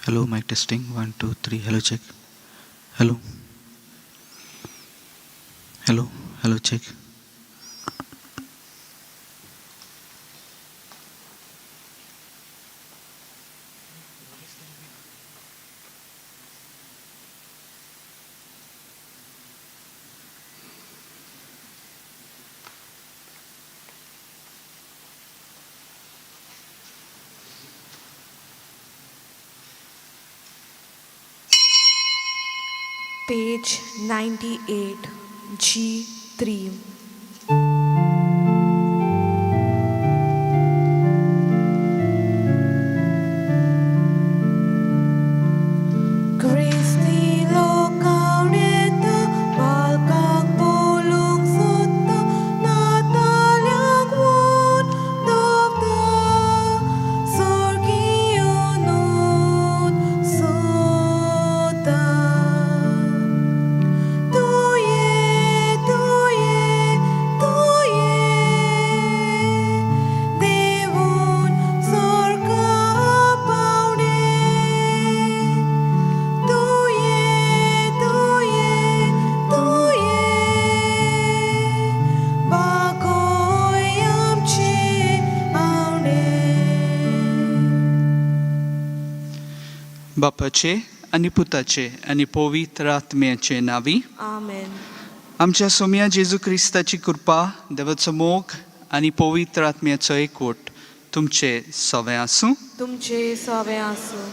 Hello, mic testing. 1, 2, 3. Hello, check. Hello. Hello, hello, check. Page 98, G3. क्रिस्ती लोकांक येता, बालकांक बोलूंक सोदता, नाताल्यांक वोन दवता, स्वर्गीय नोंद सोदता. तुये, तुये, तुये, देवून स्वर्गा पावणे. तुये, तुये, तुये, बागोय आमचे आवणे. बापाचे आनी पुताचे आनी पवित्र आत्म्याचे नांवी. आमेन. आमच्या सोम्या जेजू क्रिस्ताची कृपा, देवाचो मोग आनी पवित्र आत्म्याचो एकवट तुमचे सवें आसूं. तुमचे सवे आसूं.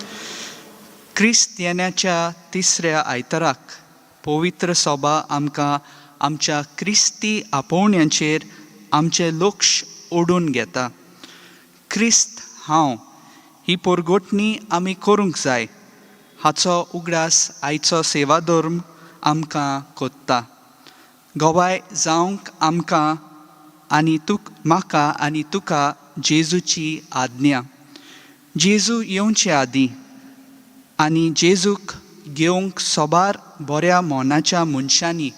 क्रिस्त येण्याच्या तिसऱ्या आयताराक पवित्र सोबा आमकां आमच्या क्रिस्ती आपोवण्यांचेर आमचें लक्ष ओडून घेता. क्रिस्त हांव ही पोरगोटणी आमी करूंक जाय हाचो उगडास आयचो सेवाधर्म आमकां कोत्ता. गवाय जावंक आमकां आनी तुक म्हाका आनी तुका जेजूची आज्ञा. जेजू येवचे आदीं आनी जेजूक घेवंक सोबार बऱ्या मोनाच्या मनशांनी,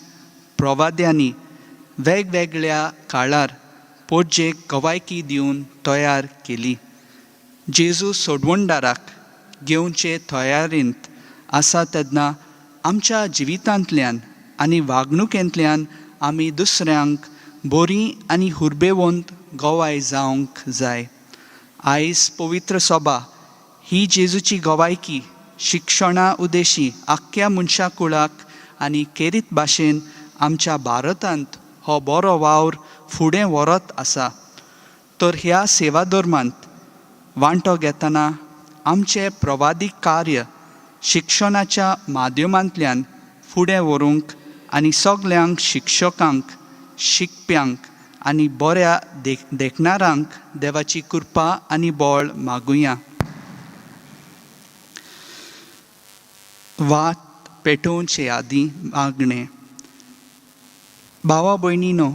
प्रवाद्यांनी वेगवेगळ्या काळार पोटजेक गवायकी दिवन तयार केली. जेजू सोडवणदाराक घेवचे तयारेंत आसा तेन्ना आमच्या जिवितांतल्यान आनी वागणुकेंतल्यान आमी दुसऱ्यांक बरी आनी हुर्बेवंत गवाय जावंक जाय. आयज पवित्र सभा ही जेजूची गवायकी शिक्षणा उद्देशी आख्ख्या मनशा कुळाक आनी केरीत भाशेन आमच्या भारतांत हो बरो वावर फुडें व्हरत आसा. तर ह्या सेवाधर्मांत वांटो घेतना आमचें प्रवादीक कार्य शिक्षणाच्या माध्यमांतल्यान फुडें व्हरूंक आनी सगल्यांक, शिक्षकांक, शिकप्यांक आनी बऱ्या देखणारांक देवाची कृपा आनी बळ मागुया. वात पेटोवचे आदीं मागणें. भावा भयणीनो,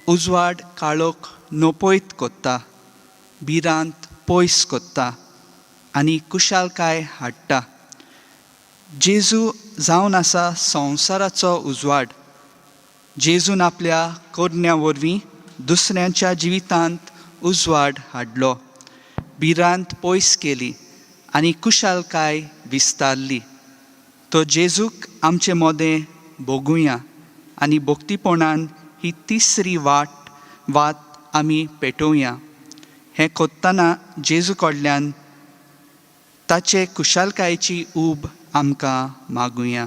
उजवाड काळोख नपयत कोत्ता, भिरांत पयस कोत्ता आनी कुशालकाय हाडटा. जेजू जावन आसा संवसाराचो उजवाड. जेजून आपल्या करण्या वरवीं दुसऱ्यांच्या जिवितांत उजवाड हाडलो, भिरांत पयस केली आनी कुशालकाय विस्तारली. तो जेजूक आमचे मदें भोगुया आनी भक्तीपणान ही तिसरी वाट वात आमी पेटोवया. हें कोत्तना जेजू कडल्यान ताचे कुशालकायेची ऊब आमकां मागुया.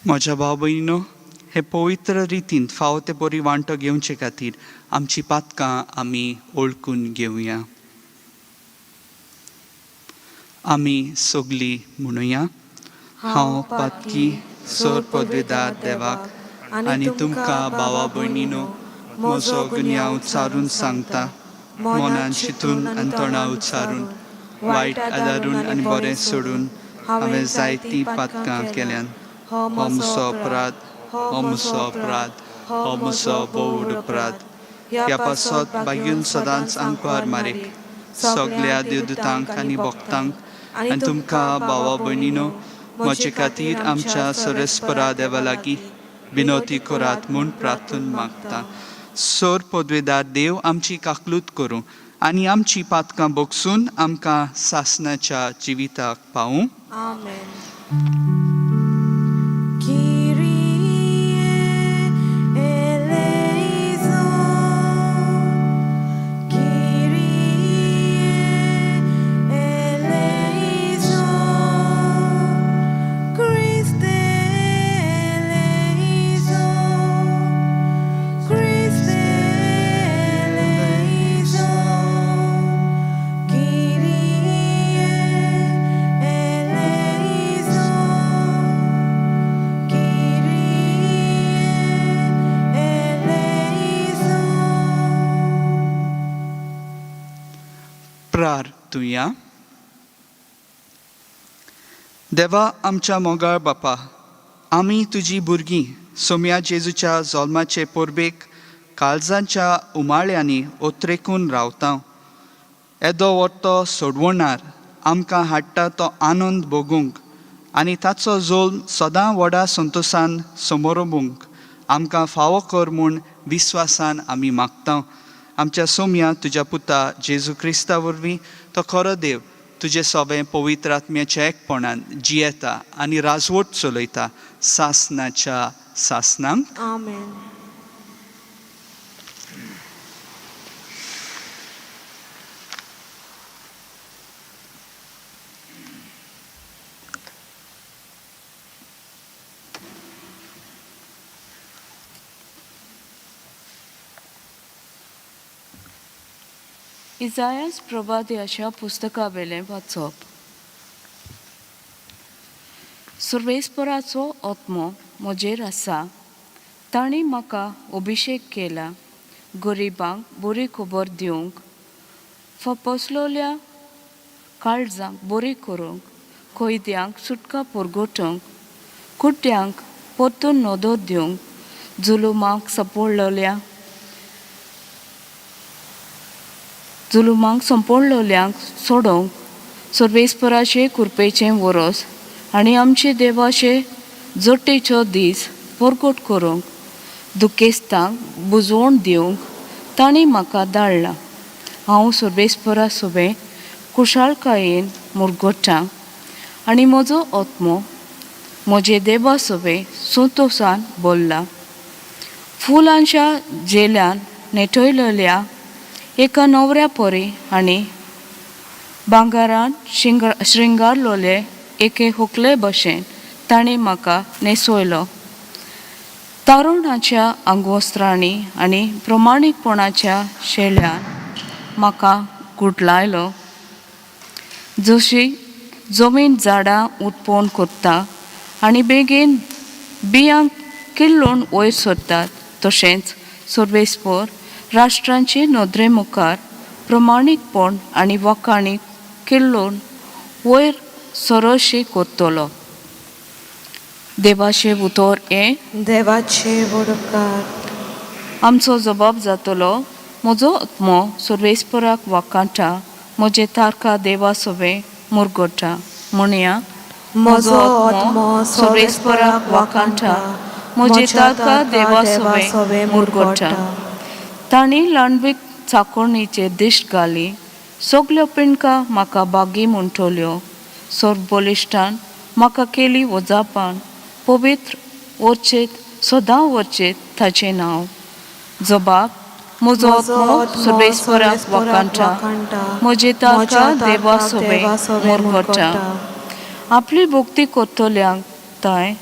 म्हज्या भाव भयणीनो, हे पवित्र रितीन फावो ते बरी वांटो घेवचे खातीर आमची पातकां आमी ओळखून घेवया. आमी सगलीं म्हणुया, हांव पातकी सोर पदवेदार देवाक आनी तुमकां भावा भयणीनो म्हजो गुन्यांव उच्चारून सांगता, मनान चिंतून आनी तोंडा उच्चारून, वायट आदारून आनी बरें सोडून हांवें जायतीं पातकां केल्यान. हो म्हजो अपराध, हो म्हजो अपराध, हो म्हजो भोव अपराध. ह्या पासत बागीन सदांच आंकवार मारीक, सगल्या देवदूतांक आनी भक्तांक आनी तुमकां भावा भयणीनो म्हजे खातीर आमच्या सरेस्परा देवा लागीं विनोती करात म्हूण प्रार्थून मागता. सोर पदवेदार देव आमची काकलूत करूं आनी आमची पातकां बोगसून आमकां सासणाच्या जिविताक पावूं. आमेन. Kyrie eleison, Kyrie eleison, Christe eleison, Christe eleison, Kyrie eleison, Kyrie eleison. प्रार्थुया. देवा आमच्या मोगाळ बापा, आमी तुजी भुरगीं सोम्या जेजूच्या जल्माचे परबेक काळजांच्या उमाळ्यांनी ओत्रेकून रावता. येदो व्हडतो सोडवणार आमकां हाडटा तो आनंद भोगूंक आनी ताचो जल्म सदां व्हडा संतोशान समोरंबूंक आमकां फावो कर म्हूण विस्वासान आमी मागता. आमच्या सोम्या तुज्या पुता जेजू क्रिस्ता वरवीं, तो खरो देव तुजे सोबें पवित्र आत्म्याच्या एकपणान जियेता आनी राजवट चलयता सासनाच्या सासनांक. Amen. इजायास प्रभादेशाच्या पुस्तकावेलें वाचप. सुर्वेस्पराचो आत्मो म्हजेर आसा, तांणी म्हाका अभिशेक केला गरिबांक बरी खबर दिवंक, फपसलोल्या काळजांक बरी करूंक, कैद्यांक सुटका पुरगोटूंक, कुट्यांक परतून नदर दिवंक, जुलुमाक सपोडलेल्या जुलुमाक संपोडलोल्यांक सोडोवंक, सर्वेस्पराचे कृपेचें वरोस आनी आमचे देवाचे जोटेचो दीस परगट करूंक, दुखेस्तांक बुजवण दिवंक तांणी म्हाका धाडला. हांव सर्वेस्परा सोबें कुशाळकायेन मुरगोटा आनी म्हजो आत्मो म्हजे देवा सोबें संतोशान बोल्ला. फुलांच्या झेल्यान नेटयलेल्या एका न्हवऱ्या परी आनी भांगरान श्रृंगारलोले एके होकले भशेन तांणी म्हाका न्हेसयलो. तारुणाच्या आंगवस्त्रांनी आनी प्रमाणीकपणाच्या शेल्यान म्हाका गुठलायलो. जशी जमीन झाडां उत्पन्न करता आनी बेगीन बियांक किल्लून वयर सरतात, तशेंच सर्वेस्पर राष्ट्रांचे नदरे मुखार प्रमाणीकपण आनी वखाणी किल्लून वयर सरशी करतलो. देवाचें उतर हें. देवाचे वडकार. आमचो जबाब जातलो. म्हजो आत्मो सर्वेस्पराक वाकांटा, म्हजे तारखा देवा सोबें मुरगोटा. म्हणया, म्हजो आत्मो सर्वेस्पराक वाकांटा, म्हजे तारखा देवा सोबें मुरगोटा. तांणी लांडवीक चाकोणीचेर दिश्ट घाली, सगल्यो पिंडका म्हाका बागी म्हणटल्यो. सर्वबलिश्ठान म्हाका केली वजापान, पवित्र वरचेत सदां वरचेत ताचें नांव. जबाब. म्हजो आत्मो सर्वेस्पराक वाकांटा, म्हजे तारखा देवा सोबें मुरगोटा. आपली भक्ती करतल्यांक तांय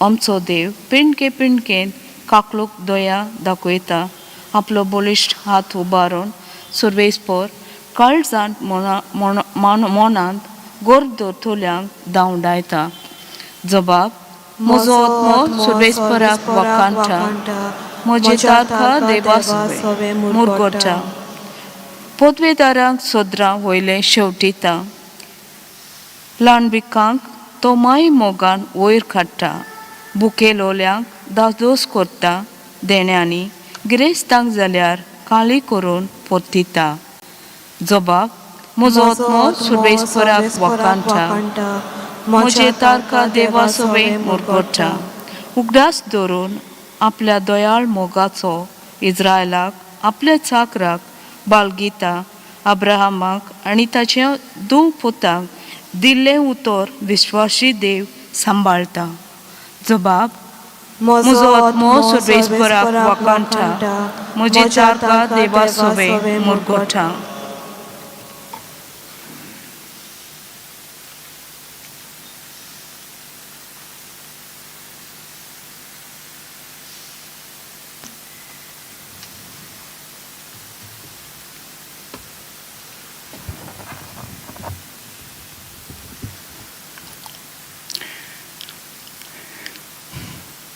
आमचो देव पिंडके पिंडकेन काकलूक दया दाखयता. आपलो बळिश्ट हात उबारून सुर्वेसपोर काळजांत मनांत गोर दवरतल्यांक धांवडायता. जबाब म्हजो आत्मो सुर्वेसपराक वाखाणटा, म्हजे तारखा देवा सोवे मुरगोटा. पदवेदारांक सोदरां वयलें शेवटिता, ल्हानभिकांक तो माय मोगान वयर काडटा, बुकेलोल्यांक दादोस करता देण्यांनी, गिरेस्तांक जाल्यार काळी करून परतिता. जबाब म्हजो आत्मो सुर्वेसपराक वाखाणटा, म्हजे तारखा देवा सोवे मुरगोटा. उगडास दवरून आपल्या दयाळ मोगाचो इज्रायलाक आपल्या चाकराक बालगीता, अब्राहमाक आनी ताच्या दोन पुतांक दिल्लें उतर विश्वासी देव सांबाळटा. जबाब म्हजो आत्मो सुर्वेसपराक वाखाणटा, म्हजे तारखा देवा सोवे मुरगोटा.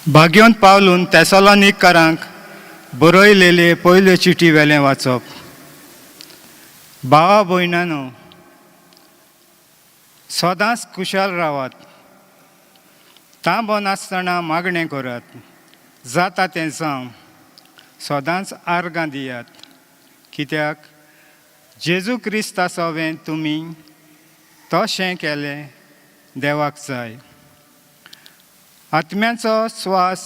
भाग्योन पावलून तेसोलोनिकरांक बरयलेले पयले चिटी वेलें वाचप. भावा भयणानो, सदांच कुशाल रावात, तांबो नासतना मागणें करात, जाता तें जावं, सदांच आर्गां दियात, कित्याक जेजू क्रिस्ता सोवें तुमी तशें केलें देवाक जाय. आत्म्याचो स्वास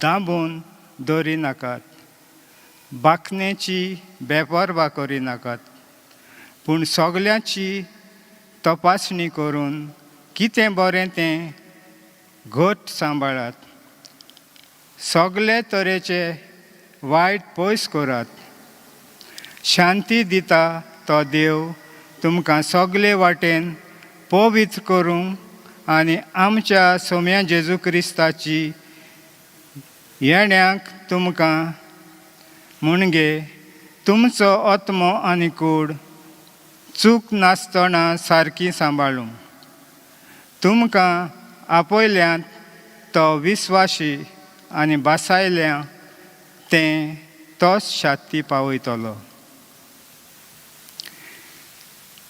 दांबून दवरी नाकात, बाकनेची बेपर्वा करी नाकात, पूण सगल्यांची तपासणी करून कितें बरें तें घट सांबाळात. सगळे तरेचे वायट पयस करात. शांती दिता तो देव तुमकां सगळे वाटेन पवित्र करूंक आनी आमच्या सोम्या जेजू क्रिस्ताची येण्याक तुमकां म्हणगे तुमचो आत्मो आनी कूड चूक नासतना सारकी सांबाळूं. तुमकां आपयल्यात तो विस्वाशी आनी बासायल्या तें तोच शांती पावयतलो.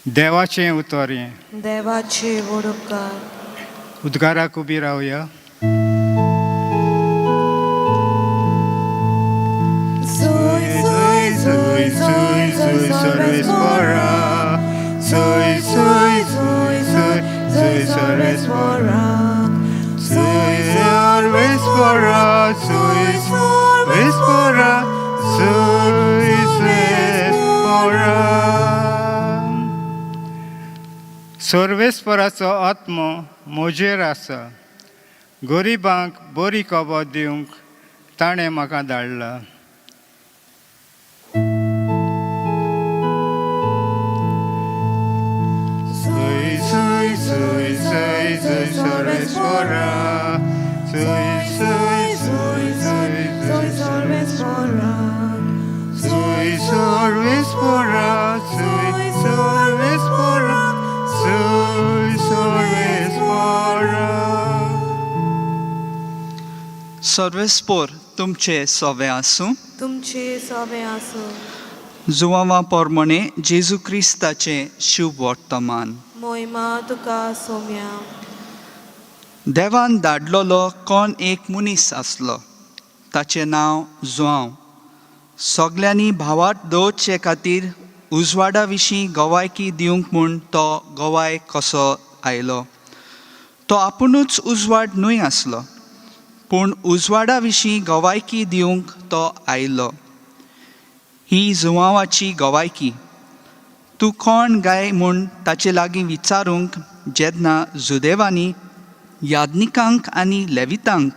देवाचें उतर हें. देवाचे व्हड उपकार. उद्गाराक उबी रावया. जोय जोय जोय जोय जोय सर्वेस्परा, जोय जोय जोय जोय जोय सर्वेस्परा, जोय सर्वेस्परा, जोय सर्वेस्परा, जोय सर्वेस्परा. सर्वेस्पराचो आत्मो म्हजेर आसा, गरिबांक बरी खबर दिवंक ताणें म्हाका धाडला. जोय जोय जोय जोय जोय सर्वेस्परा, जोय जोय जोय जोय जोय सर्वेस्परा, जोय सर्वेस्परा, जोय सर्वेस्परा, जोय सर्वेस्परा. सर्वेस्पोर तुमचे सोवे आसूं. तुमचे सोवे आसूं. जुवांवा पोरमणे जेजू क्रिस्ताचें शुभ वर्तमान. मोहिमा तुका सोम्या. देवान धाडलेलो कोण एक मनीस आसलो, ताचें नांव जुआंव. सगल्यांनी भावार्थ दवरचे खातीर उजवाडा विशीं गवायकी दिवंक म्हूण तो गवाय कसो आयलो. तो आपुणूच उजवाड न्हय आसलो, पूण उजवाडा विशीं गवायकी दिवंक तो आयलो. ही जुआंवाची गवायकी. तूं कोण गाय म्हूण ताचे लागीं विचारूंक जेन्ना जुदेवांनी याज्ञिकांक आनी लेवितांक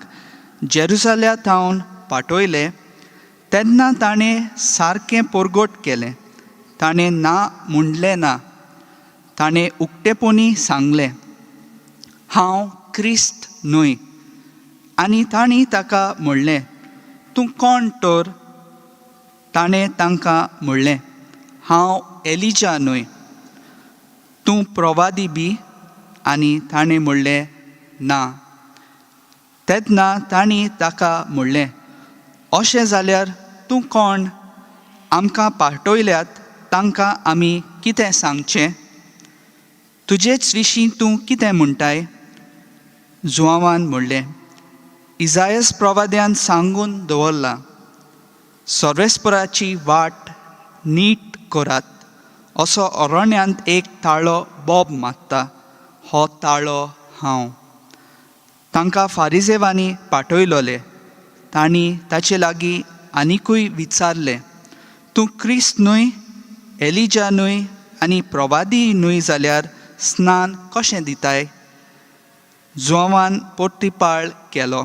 जेरुजाल्या थावन पाठयले, तेन्ना ताणें सारकें परगट केलें. ताणें ना म्हणलें ना, ताणें उक्तेपणी सांगलें, हांव क्रिस्त न्हय. आनी तांणी ताका म्हणलें, तूं कोण तर? ताणें तांकां म्हणलें, हांव एलिजा न्हय. तूं प्रवादी बी? आनी ताणें म्हणलें, ना. तेन्ना तांणी ताका म्हणलें, अशें जाल्यार तूं कोण? आमकां पाठयल्यात तांकां आमी कितें सांगचें? तुजेच विशीं तूं कितें म्हणटाय? जुआंवान म्हणलें, इजायस प्रवाद्यान सांगून दवरलां, सर्वेस्पराची वाट नीट करात, असो अरण्यांत एक ताळो बोब मारता, हो ताळो हांव. तांकां फारिजेवांनी पाठयलोले. तांणी ताचे लागीं आनिकूय विचारलें, तूं क्रिस्त न्हय, एलिजा न्हय आनी प्रवादी न्हय जाल्यार स्नान कशें दिताय? जुआंवान पोर्तिपाळ केलो,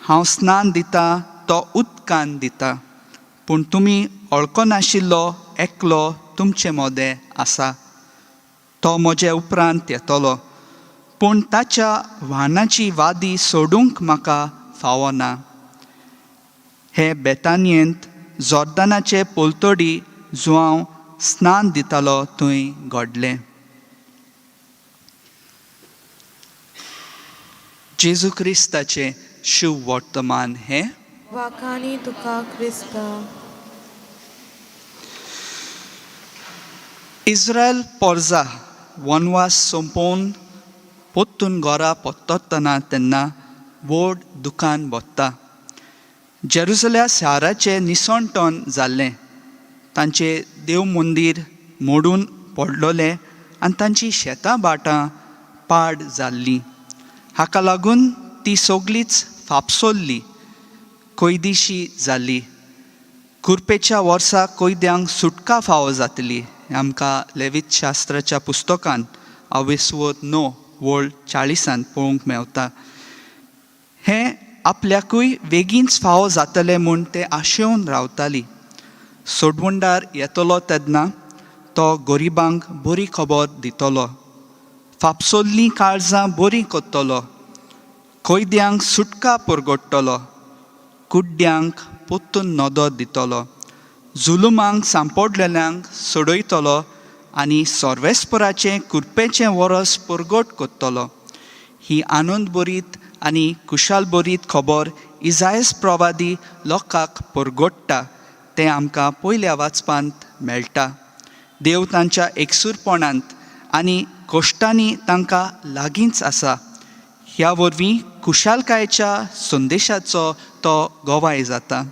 हांव स्नान दितां तो उदकान दिता, पूण तुमी वळखनाशिल्लो एकलो तुमचे मदें आसा. तो म्हजे उपरांत येतलो, पूण ताच्या वाहनाची वादी सोडूंक म्हाका फावना. हे बेतानयेंत जोर्दानाचे पलतडी जुआंव स्नान दितालो थंय घडलें. जेजू क्रिस्ताचें शिव वर्तमान हें. वाखाणी तुका क्रिस्ता. इस्रायल पोरजा वनवास सोंपोवन परतून घरा परततना तेन्ना व्हड दुकान भरता. जेरुजल्या शाराचें निसणटण जाल्लें, तांचें देव मंदीर मोडून पडलोलें आनी तांचीं शेतां भाटां पाड जाल्लीं. हाका लागून ती सगळीच फापसल्ली, कैदिशी जाल्ली. कुरपेच्या वर्सा कैद्यांक सुटका फावो जातली हें आमकां लेवीत शास्त्राच्या पुस्तकान आवेसवत 9 वळ 40 पळोवंक मेवता. हें आपल्याकूय बेगीनच फावो जातलें म्हूण ते आशेवन रावताली. सोडवणदार येतलो तेन्ना तो गरिबांक बरी खबर दितलो, फापसल्लीं काळजां बरीं करतलो, कैद्यांक सुटका परगडटलो, कुड्ड्यांक परतून नदर दितलो, जुलुमांक सांपडलेल्यांक सोडयतलो आनी सर्वेस्पराचें कुरपेचें वरस परगट करतलो. ही आनंद बरीत आनी कुशालबरीत खबर इजायस प्रवादी लोकांक परगडटा तें आमकां पयल्या वाचपांत मेळटा. देव तांच्या एकसूरपणांत आनी कश्टांनी तांकां लागींच आसा. ह्या वरवीं खुशालकायेच्या संदेशाचो तो गवाय जाता.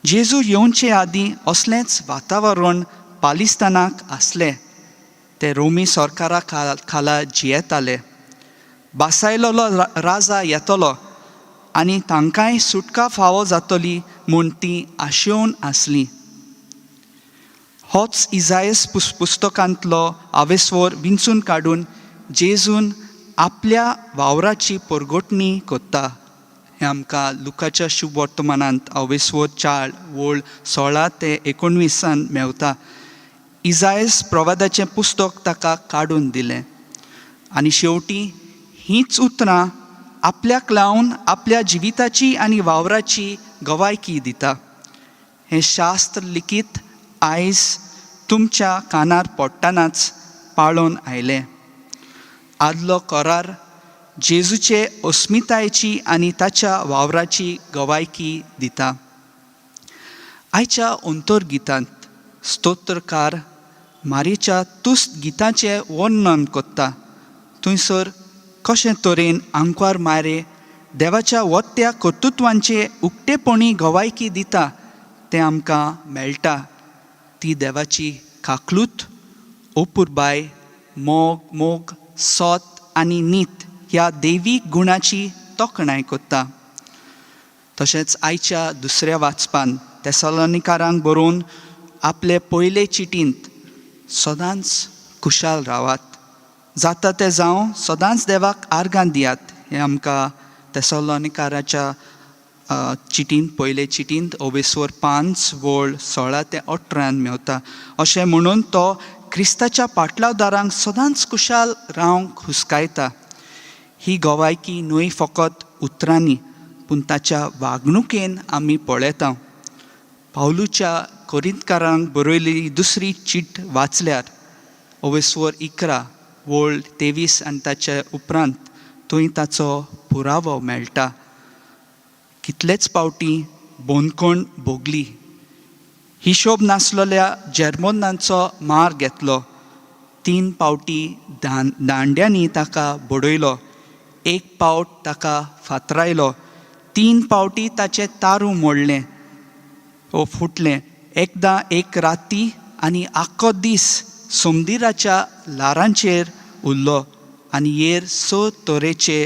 जेजू येवचे आदीं असलेंच वातावरण पालिस्तानाक आसलें. ते रोमी सरकारा खाला जियेताले. बासायलोलो राजा येतलो आनी तांकांय सुटका फावो जातली म्हूण तीं आशेवन आसलीं. होच इजायस पुस्तकांतलो आवेस्वर विंचून काडून जेजून आपल्या वावराची परगटणी करता. हें आमकां लुकाच्या शुभ वर्तमानांत आवेस्वर 4 वळ 16 ते 19 मेवता. इजायस प्रवादाचें पुस्तक ताका काडून दिलें आनी शेवटी हींच उतरां आपल्याक लावन आपल्या जिविताची आनी वावराची गवायकी दिता. हें शास्त्र लिखीत आयज तुमच्या कानार पडटनाच पाळोवन आयलें. आदलो करार जेजूचे अस्मितायेची आनी ताच्या वावराची गवायकी दिता. आयच्या अंतर्गितांत स्तोत्रकार मारीच्या तुस्त गिताचें वर्णन करता. थंयसर कशें तरेन आंकवार मारे देवाच्या वत्या कर्तृत्वांचे उक्तेपणी गवायकी दिता तें आमकां मेळटा. ती देवाची काकलूत, अपुरबाय, मोग, सत आनी नीत ह्या देवीक गुणाची तोखणाय करता. तशेंच आयच्या दुसऱ्या वाचपान तेसलोनिकारांक बरोवन आपले पयले चिटींत सदांच खुशाल रावात, जाता तें जावं सदांच देवाक आर्गां दियात हें आमकां तेसलोनिकाराच्या चिटींत पयले चिटींत ओवेस्वर 5 वळ 16 ते 18 मेवता. अशें म्हणून तो क्रिस्ताच्या पाटलावदारांक सदांच खुशाल रावंक हुस्कायता. ही गवायकी न्हय फकत उतरांनी पूण ताच्या वागणुकेन आमी पळयता. पावलूच्या कोरिंतकारांक बरयलेली दुसरी चीट वाचल्यार ओवेस्वर 11 वळ 23 आनी ताच्या उपरांत थंय ताचो पुरावो मेळटा. कितलेच पावटी बंदखण भोगली, हिशोब नासलेल्या जर्मनांचो मार घेतलो, 3 पावटी दांड्यांनी ताका बडयलो, 1 पावट ताका फातरायलो, 3 पावटी ताचें तारू मोडलें ओ फुटलें, एकदां एक राती आनी आख्खो दीस समुद्राच्या ल्हारांचेर उरलो आनी येर 6 तरेचे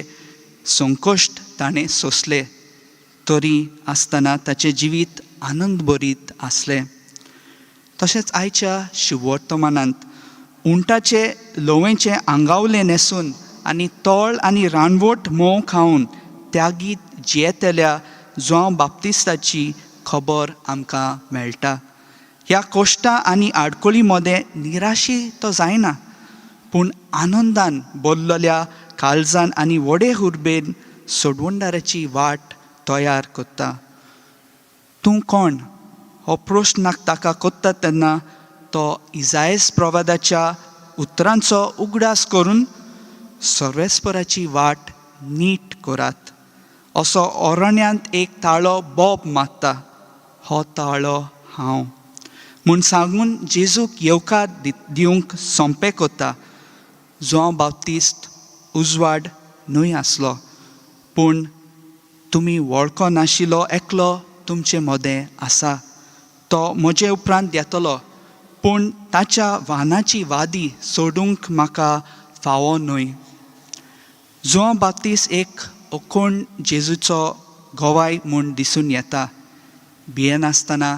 संकश्ट ताणें सोंसले. तरी आसतना ताचें जिवीत आनंदभरीत आसलें. तशेंच आयच्या शिवर्तमानांत उंटाचे लोवेचें आंगावलें न्हेसून आनी तोळ आनी रानवट म्होंव खावन त्यागीत जियेतल्या जुआंव बाप्तिस्ताची खबर आमकां मेळटा. ह्या कश्टां आनी आडखळी मदें निराशी तो जायना, पूण आनंदान बोल्लल्या काळजान आनी व्हडे हुर्बेन सोडवणदाराची वाट तयार करता. तूं कोण हो प्रश्न ताका करता तेन्ना तो इजायस प्रवादाच्या उतरांचो उगडास करून सर्वेस्पराची वाट नीट करात असो अरण्यांत एक ताळो बोब मारता, हो ताळो हांव म्हूण सांगून जेजूक येवकार दिवंक सोंपें करता. जुआंव बाप्तिस्त उजवाड न्हय आसलो, पूण तुमी वळखो नाशिल्लो एकलो तुमचे मदें आसा, तो म्हजे उपरांत येतलो, पूण ताच्या वाहनाची वादी सोडूंक म्हाका फावो न्हय. जुआंव बाप्तिस्त एक अकोण जेजूचो गवाय म्हूण दिसून येता. भियेनासतना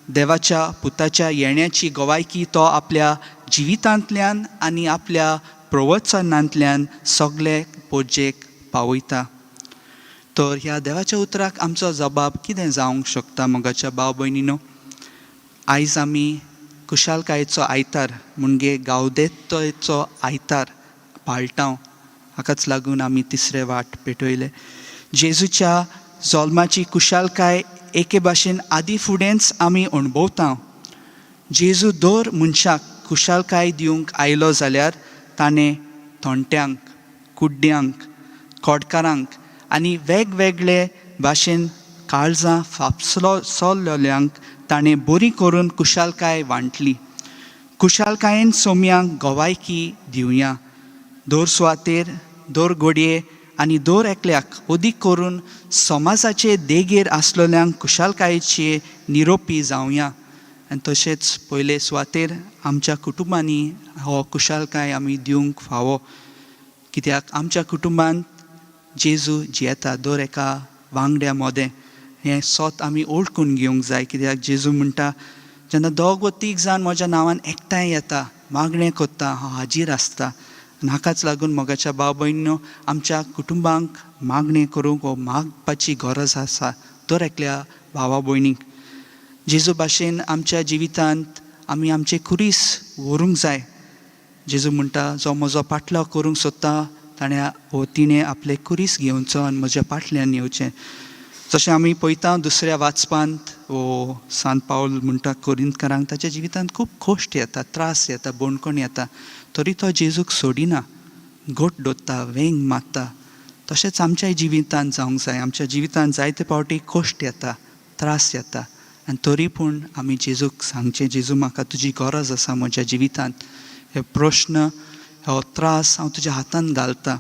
देवाच्या पुताच्या येण्याची गवायकी तो आपल्या जिवितांतल्यान आनी आपल्या प्रवचनांतल्यान सगळे पोजेक पावयता. तर ह्या देवाच्या उतराक आमचो जबाब कितें जावंक शकता मोगाच्या भाव भयणीनो? आयज आमी खुशालकायेचो आयतार म्हणजे गावदेतोचो आयतार पाळटा. हाकाच लागून आमी तिसरे वाट पेटयले. जेजूच्या जल्माची खुशालकाय एके भाशेन आदी फुडेंच आमी अणभवता. जेजू दर मनशाक खुशालकाय दिवंक आयलो जाल्यार ताणें थोंट्यांक, कुड्ड्यांक, खोडकारांक आनी वेगवेगळे भाशेन काळजां फापसलो सोल्ल्यांक ताणें बरी करून खुशालकाय वांटली. खुशालकायेन सोम्यांक गवायकी दिवया. दर सुवातेर, दर घडये आनी दर एकल्याक अदीक करून समाजाचे देगेर आसलेल्यांक खुशालकायेचे निरोपी जावया. आनी तशेंच पयले सुवातेर आमच्या कुटुंबांनी हो खुशालकाय आमी दिवंक फावो, कित्याक आमच्या कुटुंबांत जेजू जियेता दर एका वांगड्या मोदें. हें सोत आमी ओळखून घेवंक जाय, कित्याक जेजू म्हणटा जेन्ना 2 वा 3 जाण म्हज्या नांवान एकठांय येता, मागणें करता, हांव हाजीर आसता. आनी हाकाच लागून मोगाच्या भाव भयणीनो, आमच्या कुटुंबांक मागणें करूंक वो मागपाची गरज आसा दर एकल्या भावा भयणीक. जेजू भाशेन आमच्या जिवितांत आमी आमचें खुरीस व्हरूंक जाय. जेजू म्हणटा जो म्हजो पाटलाव करूंक सोदता ताणें वो तिणें आपलें खुरीस घेवचो आनी म्हज्या पाटल्यान येवचें. जशें आमी पळयता दुसऱ्या वाचपांत वो सांत पावल म्हणटा कोरिंतकारांक ताच्या जिवितांत खूब खोश्ट येता, त्रास येता, बणकण येता, तरी तो जेजूक सोडिना, घट दवरता, वेंग मारता. तशेंच आमच्याय जिवितांत जावंक जाय. आमच्या जिवितांत जायते पावटी खोश्ट येता, त्रास येता, आनी तरी पूण आमी जेजूक सांगचें, जेजू म्हाका तुजी गरज आसा म्हज्या जिवितांत, हे प्रश्न, हो त्रास हांव तुज्या हातान घालता.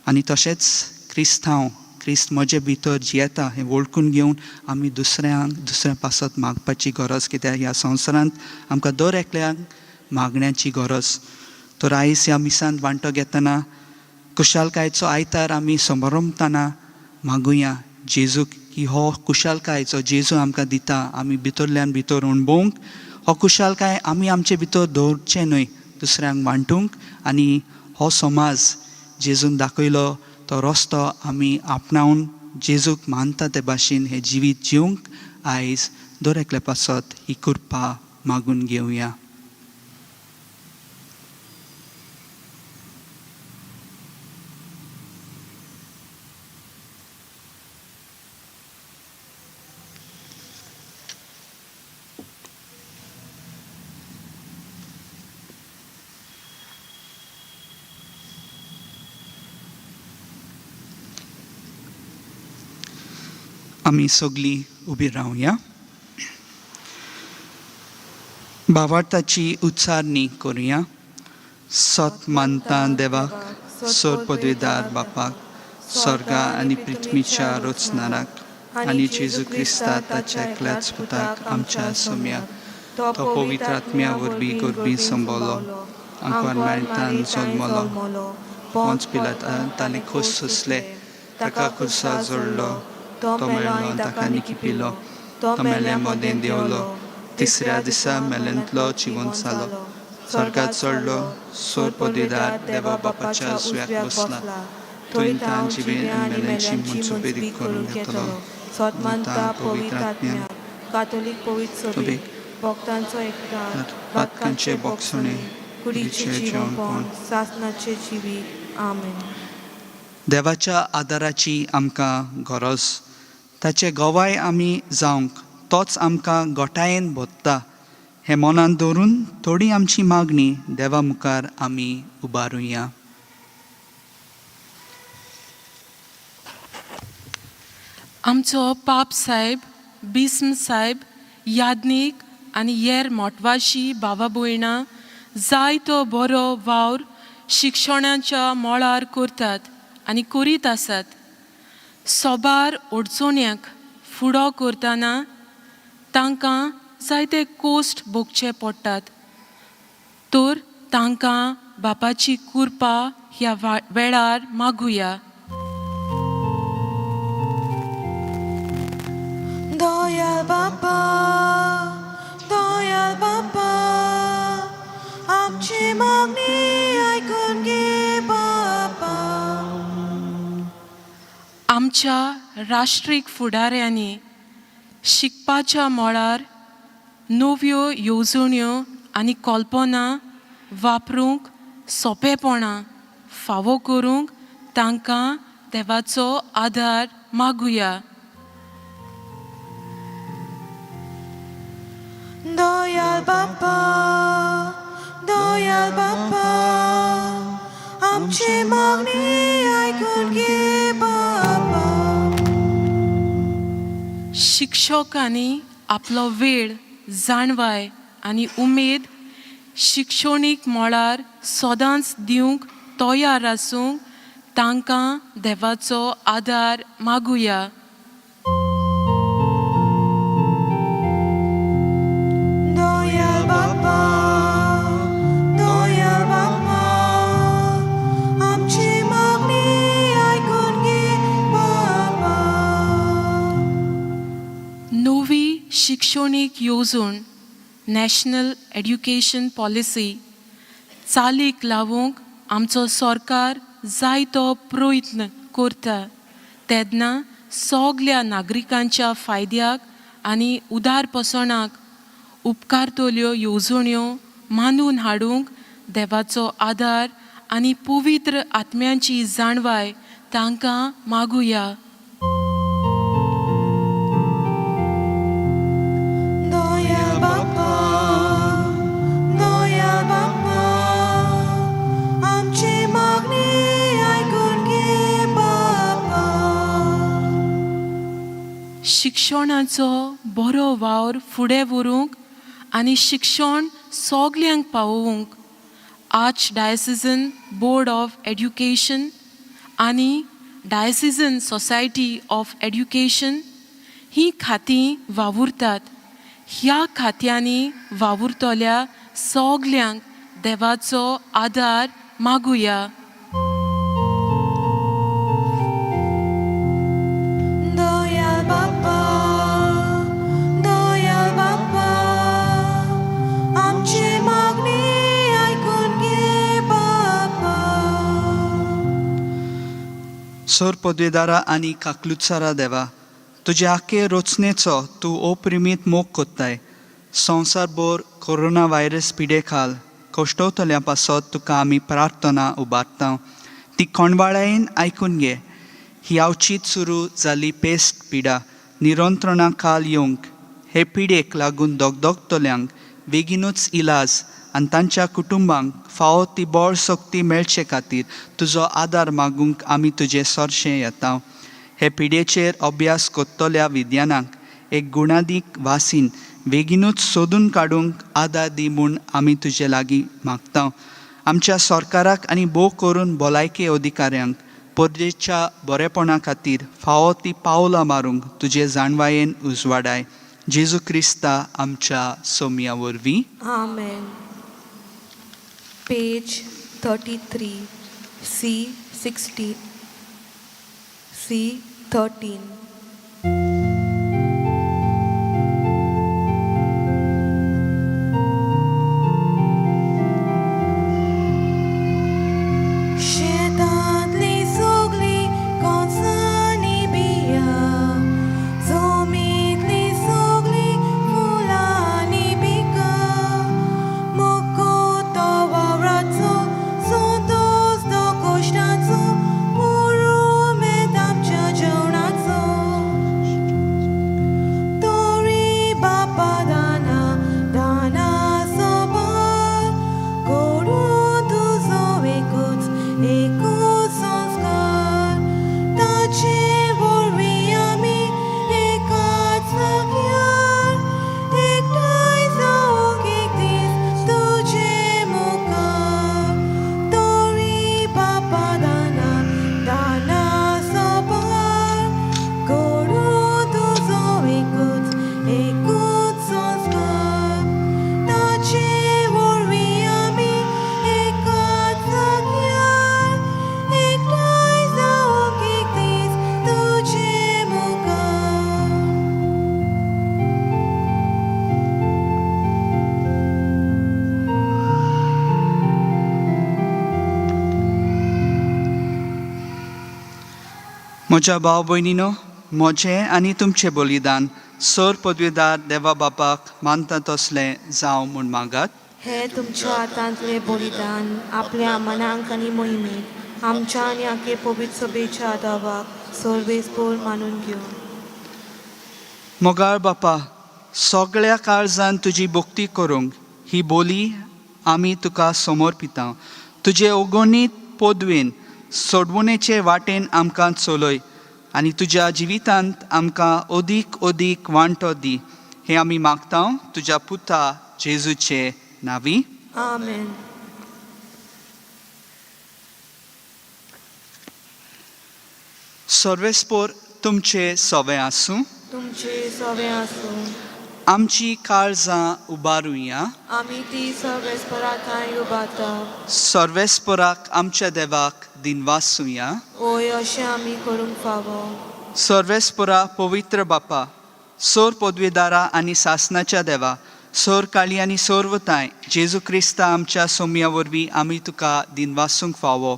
आनी तशेंच क्रिस्तांव, क्रिस्त म्हजे भितर जियेता हें वळखून घेवन आमी दुसऱ्यांक, दुसऱ्या पासत मागपाची गरज, कित्याक ह्या संवसारांत आमकां दर एकल्याक मागण्याची गरज. तर आयज ह्या मिसांत वांटो घेतना खुशालकायेचो आयतार आमी समारंभताना मागुया जेजूक की हो खुशालकायेचो जेजू आमकां दिता, आमी भितरल्यान भितर अणभवंक हो खुशालकाय आमी आमचे भितर दवरचें न्हय, दुसऱ्यांक वांटूंक. आनी हो समाज जेजून दाखयलो तो रस्तो आमी आपणावन जेजूक मानता ते भाशेन हें जिवीत जिवंक आयज दर एकल्या पासत ही कृपा मागून घेवया. आमी सगळीं उबी रावया. भावार्थाची उच्चारणी करुया. सत मानता देवाक, सोर पदवीदार बापाक, स्वर्गा आनी पृथ्वीच्या रचणाराक, आनी जेजू क्रिस्ता ताच्या एकल्याच पुताक आमच्या सोम्याक, तो पवित्र आत्म्या वरवीं गोरबी संबलो, आंकवार मारितान जल्मलो, पोंच पिलातान ताणें खोस सोंसले, ताका खुर्सा जोडलो, तो मेलो आनी ताका निकिपिलो, तो मेल्या मदें देंवलो, तिसऱ्या दिसा मेल्यांतलो जिवंत जालो, स्वर्गात चडलो, सोर पदवीदार देवा बापाच्या उजव्याक बसला, थंय तान जिबेन आनी मेल्यांची मनसुपेदी करून घेतलो. सत मानता पवित्र आत्म्याक, कातोलीक पवित्र सभेक, सभेक, भक्तांचो एकठार, पातकांचे बोगसणे, कुडीचें जिवनपण, सासनाचें जिवीत. आमेन. देवाच्या आदाराची आमकां गरज, ताचे गवाय आमी जावंक तोच आमकां गोठायेन भोत्ता हें मनांत दवरून थोडी आमची मागणी देवा मुखार आमी उबारुया. आमचो पाप साहेब, बिस्म साहेब, याज्ञीक आनी हेर मोटवाशी भावा भयणां जायतो बरो वावर शिक्षणाच्या मळार करतात आनी करीत आसात. सोबार अडचण्यांक फुडो करतना तांकां जायते कोश्ट भोगचे पडटात, तर तांकां बापाची कृपा ह्या वेळार मागुया. दयाळ बापा, दयाळ बापा, आमची मागणी आयकून घे बापा. आमच्या राष्ट्रीक फुडाऱ्यांनी शिकपाच्या मळार नव्यो येवजण्यो आनी कल्पना वापरूंक सोंपेपणां फावो करूंक तांकां देवाचो आदार मागुया. दयाळ बापा, दयाळ बापा, आमची मागणी आयकून घे बापा. शिक्षकांनी आपलो वेळ, जाणवाय आनी उमेद शिक्षणीक मळार सदांच दिवंक तयार आसूंक तांकां देवाचो आदार मागुया. दयाळ बापा, दयाळ बापा, आमची मागणी आयकून घे बापा. नवी शिक्षणीक येवजण, नॅशनल एड्युकेशन पॉलिसी चालीक लावूंक आमचो सरकार जायतो प्रयत्न करता तेन्ना सगल्या नागरिकांच्या फायद्याक आनी उदारपसणाक उपकारतल्यो येवजण्यो मानून हाडूंक देवाचो आदार आनी पवित्र आत्म्यांची जाणवाय तांकां मागुया. दयाळ बापा, दयाळ बापा, आमची मागणी आयकून घे बापा. शिक्षणाचो बरो वावर फुडें व्हरूंक आनी शिक्षण सगल्यांक पावोवंक arch diocesan board of education आनी डायसिजन सोसायटी ऑफ एड्युकेशन हीं खातीं वावुरतात. ह्या खात्यांनी वावुरतल्या सगल्यांक देवाचो आदार मागुया. दयाळ बापा, दयाळ बापा, आमची मागणी आयकून घे बापा. सोर पदवेदारा आनी काकलुत्सारा देवा, तुजे आखे रचनेचो तूं अप्रिमीत मोग कोत्ताय. संवसारभर कोरोना व्हायरस पिडे खाल कश्टवतल्या पासत तुका आमी प्रार्थना उबारता, ती कोणवाळायेन आयकून घे. ही अवचीत सुरू जाल्ली पेस्ट पिडा निरंत्रणा खाल येवंक, हे पिडेक लागून दगदगतल्यांक बेगीनूच इलाज आनी तांच्या कुटुंबांक फावो ती बळ शक्ती मेळचे खातीर तुजो आदार मागूंक आमी तुजे सरशें येता. हे पिडेचेर अभ्यास कोत्तल्या विज्ञानाक एक गुणादीक वासीन बेगीनूच सोदून काडूंक आदार दी म्हूण आमी तुजे लागीं मागता. आमच्या सरकाराक आनी भोव करून भलायकी अधिकाऱ्यांक परजेच्या बरेपणा खातीर फावो ती पावलां मारूंक तुजे जाणवायेन उजवाडाय. जेजू क्रिस्ता आमच्या सोमया वरवीं. आमेन. Page 33, C 60, C 13. शेतांतली सगळी कोंसांनी बिया, जमींतली सगळी फुलांनी पिकां, मोको तो वावराचो, संतोस तो कोश्टाचो, उरुमेत आमच्या जेवणाचो. तोरी बापा दाना दाना सोबार, करूं तुजो एकूच एकूच संस्कार, ताचे वरवीं आमी एकाच जाग्यार एकठांय जावंक एक दीस तुजे मुखार. तोरी बापा दाना दाना सोबार, करूं तुजो एकूच एकूच संस्कार, ताचे वरवीं आमी एकाच जाग्यार एकठांय जावंक एक दीस तुजे मुखार. म्हज्या भाव भयणीनो, म्हजें आनी तुमचें बलिदान सर पदवीदार देवा बापाक मानता तसलें जावं म्हूण मागात. हे तुमच्या हातांतले बलिदान आपल्या मनांक आनी मोहिमेक आमच्या आनी आखे पवित्र सभेच्या आदावाक सर्वेस्पोर मानून घेवं. मोगाळ बापा, सगळ्या काळजान तुजी भक्ती करूंक ही बोली आमी तुका समर्पिता. तुजे अगणीत पदवेन सोडवणेचे वाटेन आमकां चलय आनी तुज्या जिवितांत आमकां अदीक अदीक वांटो दी, हें आमी मागता तुज्या पुता जेजूचे नांवी. आमेन. सर्वेस्पोर तुमचे सवे आसूं. तुमचे सवे आसूं. आमची काळजां उबारुया. आमी ती सर्वेस्परा थांय उबारता. सर्वेस्पोराक आमच्या देवाक दिनवासुया. ओय, अशें आमी करूंक फावो. सर्वेस्पोरा पवित्र बापा, सोर पदवीदारा आनी सासनाच्या देवा, सोर काळी आनी सोर्वताय, जेजू क्रिस्ता आमच्या सोमया वरवीं आमी तुका दिनवासूंक फावो.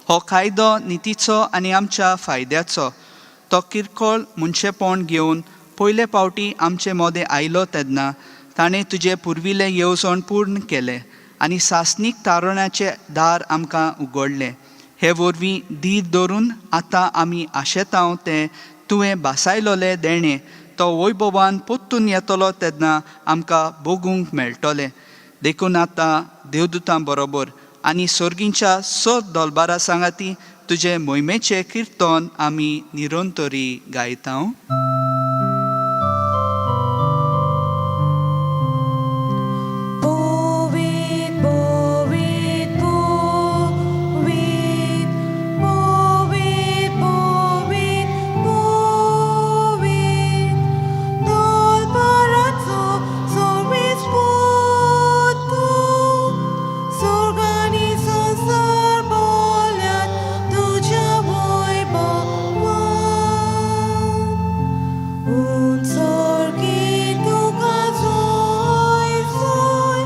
हो कायदो नितीचो आनी आमच्या फायद्याचो. तो किरकोळ मनशेपण घेवन पयले पावटी आमचे मोदें आयलो तेन्ना ताणें तुजें पुर्विल्लें येवजण पूर्ण केलें आनी सासणीक तारणाचें दार आमकां उगडलें. हे वरवीं धीर धरून आतां आमी आशेतांव तें तुवें भासायलोलें देणें तो वैभवान परतून येतलो तेन्ना आमकां भोगूंक मेळटलें. देखून आतां देवदूतां बरोबर आनी सर्गींच्या सत दलबारा सांगाती तुजे मोहिमेचें किर्तन आमी निरंतरी गायता. पवित्र पवित्र पवित्र पवित्र पवित्र पवित्र दलबाराचो सर्वेस्पोर तूं, स्वर्ग आनी संवसार भरल्यात तुज्या वैभवान. उंचोरकी तुका जोय जोय,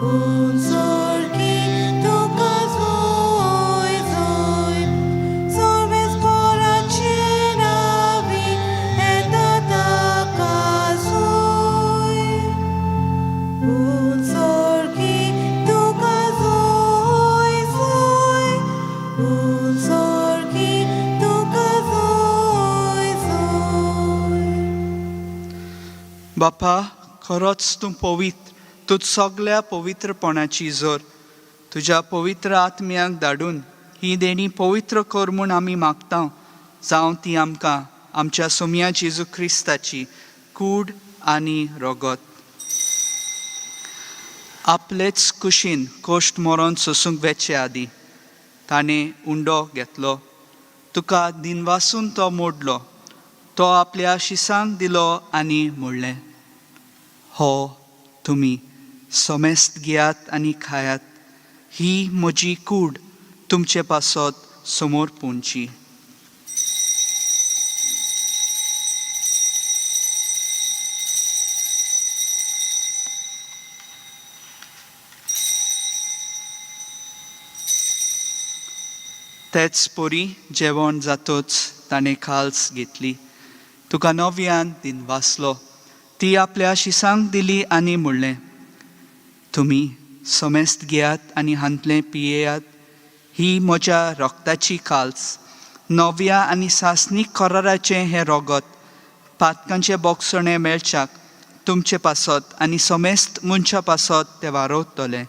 उंचोरकी तुका जोय जोय, सर्वेस्पोराचे नांवी येता ताका जोय. उंचोरकी तुका जोय जोय, उंचोरकी तुका जोय जोय. बापा, खरोच तूं पवित्र, तूं सगळ्या पवित्रपणाची जोर. तुज्या पवित्र आत्म्याक धाडून ही देणी पवित्र कर म्हूण आमी मागता, जावं ती आमकां आमच्या सोमया जेजू क्रिस्ताची कूड आनी रगत. आपलेच कुशीन कोश्ट मरोन सोसूंक वेचे आदीं ताणें उंडो घेतलो, तुका दिनवासून तो मोडलो, तो आपल्या शिसांक दिलो आनी म्हणलें, हो तुमी समेस्त घेयात आनी खायात, ही म्हजी कूड तुमचे पासत समोर पोंची. तेच परी जेवण जातच ताणें खाल्स घेतली, तुका नव्यान दिनवासलो, ती आपल्या शिसांक दिली आनी म्हणलें, तुमी समेस्त घेयात आनी हांतलें पियेयात, ही म्हज्या रक्ताची काल्स, नव्या आनी सासणीक कराराचें हें रगत पातकांचें बोगसणें मेळच्याक तुमचे पासत आनी समेस्त मनशां पासत तें वारोवतलें,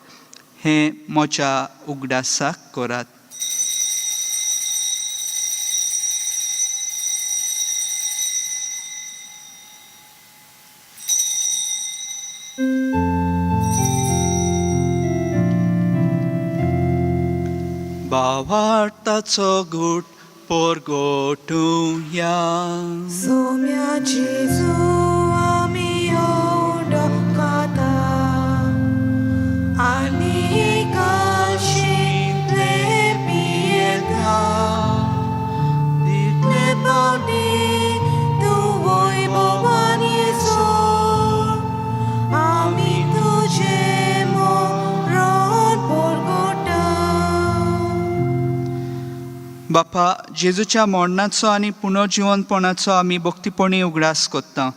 हें म्हज्या उगडासाक करात. भावार्थाचो गूट पोरगोटुया. सोम्या जेजू आमी उंडो खाता आनी काळशींतले पियेता, तितले पावटी तूं वैभवान येसो, आमी तुजें मरण परगटा. बापा, जेजूच्या मरणाचो आनी पुनर्जिवनपणाचो आमी भक्तीपणी उगडास कोत्ता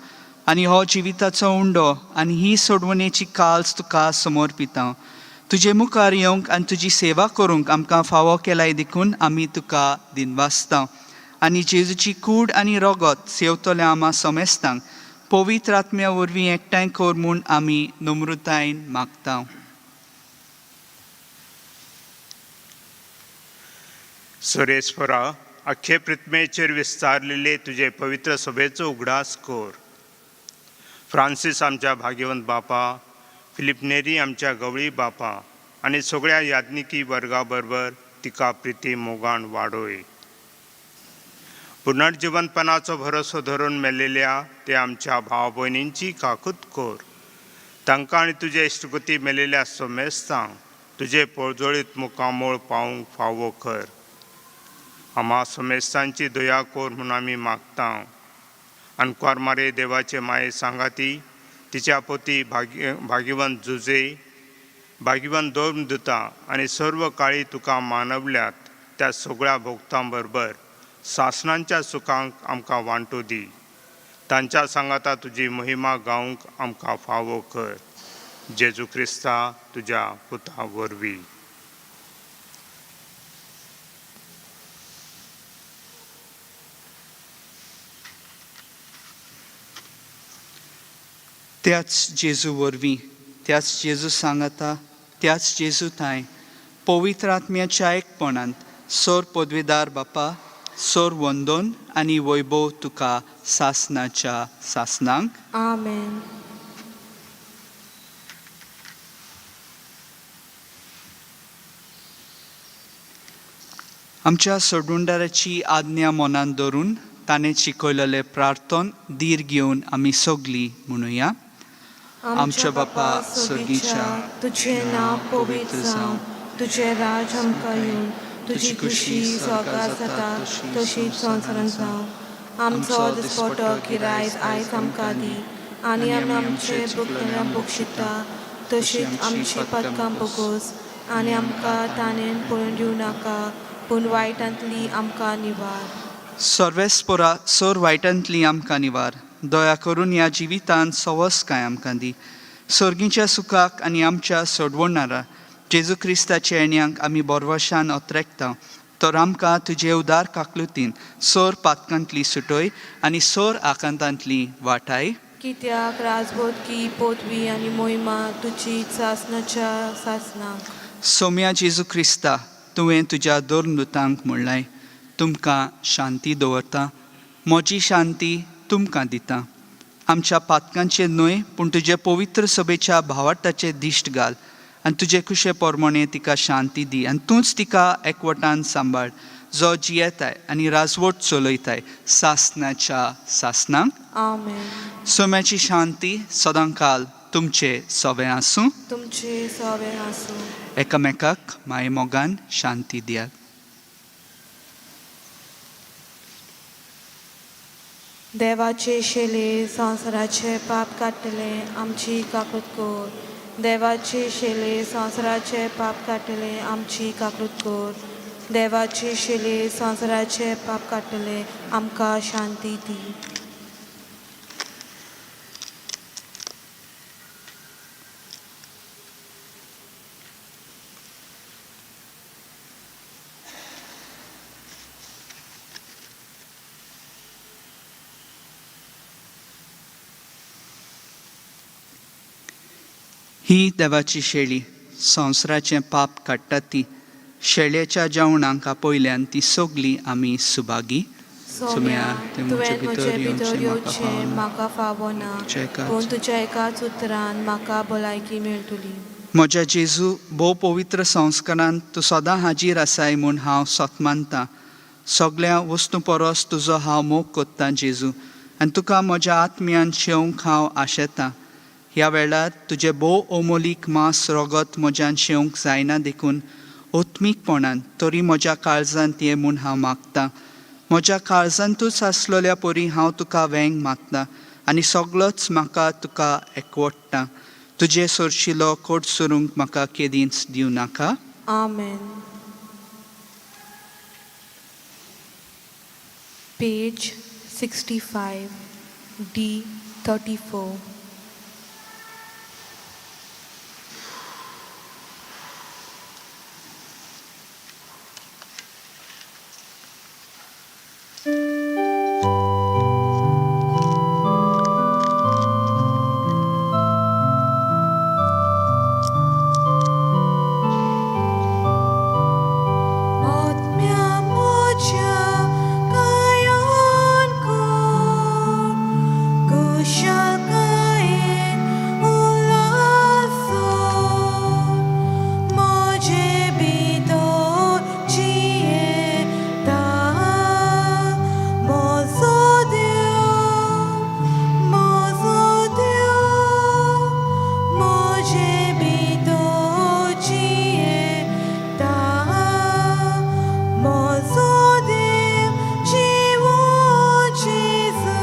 आनी हो जिविताचो उंडो आनी ही सोडवणेची काल्स तुका समर्पिता. तुजे मुखार येवंक आनी तुजी सेवा करूंक आमकां फावो केलाय देखून आमी तुका दिनवासता आनी जेजूची कूड आनी रगत सेवतल्या आमा समेस्तांक पवित्र आत्म्या वरवीं एकठांय कर म्हूण आमी नम्रतायेन मागता. सुरेश्वरा, अख्खे पृथ्वेचेर विस्तारलेले तुजे पवित्र सभेचो उगडास कर. फ्रांसीस आमच्या भाग्यवंत बापा, फिलीप नेरी आमच्या गवळी बापा आनी सगळ्या याज्ञिकी वर्गा बरोबर तिका प्रिती मोगान वाडोय. पुनर्जिवनपणाचो भरोसो धरून मेलेल्या ते आमच्या भाव भयणींची काकूत कर. तांकां आनी तुजे इश्टगती मेलेल्या समेस्तांक तुजे पोळजोळीत मुखामोळ पावूंक फावो कर. आमा समेस्तांची दया कर म्हूण आमी मागता. आनकुवार मारे देवाचे माये सांगाती तिच्या पोती भाग्यवंत जुजे, भाग्यवंत दोन दिता आनी सर्व काळी तुका मानवल्यात त्या सगळ्या भोक्तां बरोबर सासणांच्या सुखांक आमकां वांटो दी. तांच्या सांगाता तुजी महिमा गावंक आमकां फावो कर. जेजू क्रिस्ता तुज्या पुता वरवीं. त्याच जेजू वरवीं, त्याच जेजू सांगाता, त्याच जेजू थांय पवित्र आत्म्याच्या एकपणांत सोर पदवेदार बापा, सोर वंदन आनी वैभव तुका सासनाच्या सासनांक. आमेन. आमच्या सोडुंडाराची आज्ञा मनांत धरून ताणें शिकयलेलें प्रार्थन धीर घेवन आमी सगलीं म्हणुया. आमच्या बापा सर्गीच्या, तुजें नांव पवित्र जावं, तुजें राज आमकां येवं, तुजी खुशी स्वर्गार जाता तशीच संवसारांत जावं. आमचो दिसपटो गिरायत आयज आमकां दी आनी आमी आमचे भुकलेल्या बक्षिता तशीच आमची पदकां बोगोस आनी आमकां ताणें पळोवन दिवं नाका, पूण वायटांतली आमकां निवार. सर्वेस्पोरा, सोर वायटांतली आमकां निवार. दया करून ह्या जिवितांत सवस कांय आमकां दी. सर्गीच्या सुखाक आनी आमच्या सोडवणारा जेजू क्रिस्ताच्या येण्यांक आमी बोरवशान अत्रेकता. तर आमकां तुजे उदार काकलुतीन सोर पातकांतली सुटय आनी सोर आकांतांतली वाटाय. कित्याक राजबोधकी पोतवी आनी मोहिमा तुजी सासनाच्या सासनाक. सोम्या जेजू क्रिस्ता, तुवें तुज्या दोन दुतांक म्हणलाय, तुमकां शांती दवरता, म्हजी शांती तुमकां दिता. आमच्या पातकांचेर न्हय पूण तुजे पवित्र सभेच्या भावार्थाचेर दिश्ट घाल आनी तुजे खुशे प्रमाणे तिका शांती दी आनी तूंच तिका एकवटान सांबाळ, जो जियेताय आनी राजवट चलयताय सासनाच्या सासनाक. आमेन. सोम्याची शांती सदांकाल तुमचे सवे आसूं. तुमचे सवे आसूं. एकामेकाक मायेमोगान शांती दियात. देवाचे शेले संवसाराचे पाप काडटले आमची काकूत कर. देवाचे शेले संवसाराचे पाप काडटले आमची काकूत कर. देवाचे शेले संवसाराचे पाप काडटले आमकां शांती दी. ही देवाची शेळी संवसाराचें पाप काडटा ती शेळयेच्या जेवणाक आपयल्यान ती सगली आमी सुभागी. सोम्या, तुवें म्हजे भितर येवचें म्हाका फावना, पूण तुज्या एकाच उतरान म्हाका भलायकी मेळटली. म्हज्या जेजू, भोव पवित्र संस्कारान तूं सदां हाजीर आसाय म्हूण हांव सत मानतां. सगळ्या वस्तूं परस तुजो हांव मोग कोत्तां जेजू, आनी तुका म्हज्या आत्म्यान शेवंक हांव आशेतां. ह्या वेळार तुजें भोव अमोलीक मांस रगत म्हज्यान शेवंक जायना देखून आत्मीकपणान तरी म्हज्या काळजांत ये म्हूण हांव मागतां. म्हज्या काळजांतूच आसलेल्या परी हांव तुका वेंग मागतां आनी सगळोच म्हाका तुका एकवटता. तुजे सरशिलो कोट सरूंक म्हाका केदींच दिवं नाका. आमेन. Page 65, D 34. आत्म्या म्हज्या कायान कर, कुशळकायेन उल्हासो, म्हजे भितर जियेता. म्हजो देव, म्हजो देव, म्हजे भितर जियेता. म्हजो देव जिवो जेजू.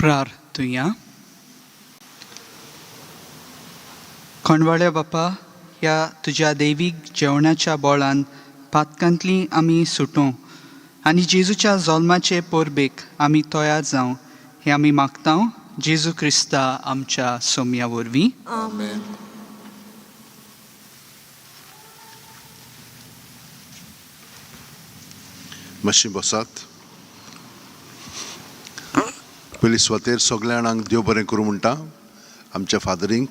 प्रार्थुया. कोंडवाड्या बापा, ह्या तुज्या दैवीक जेवणाच्या बोळान पातकांतली आमी सुटों आनी जेजूच्या जल्माचे परबेक आमी तयार जावं हें आमी मागता जेजू क्रिस्ता आमच्या सोम्या वरवीं. आमेन. मातशी बसात. पयली सुवातेर सगल्या जाणांक देव बरें करूं म्हणटा. आमच्या फादरींक,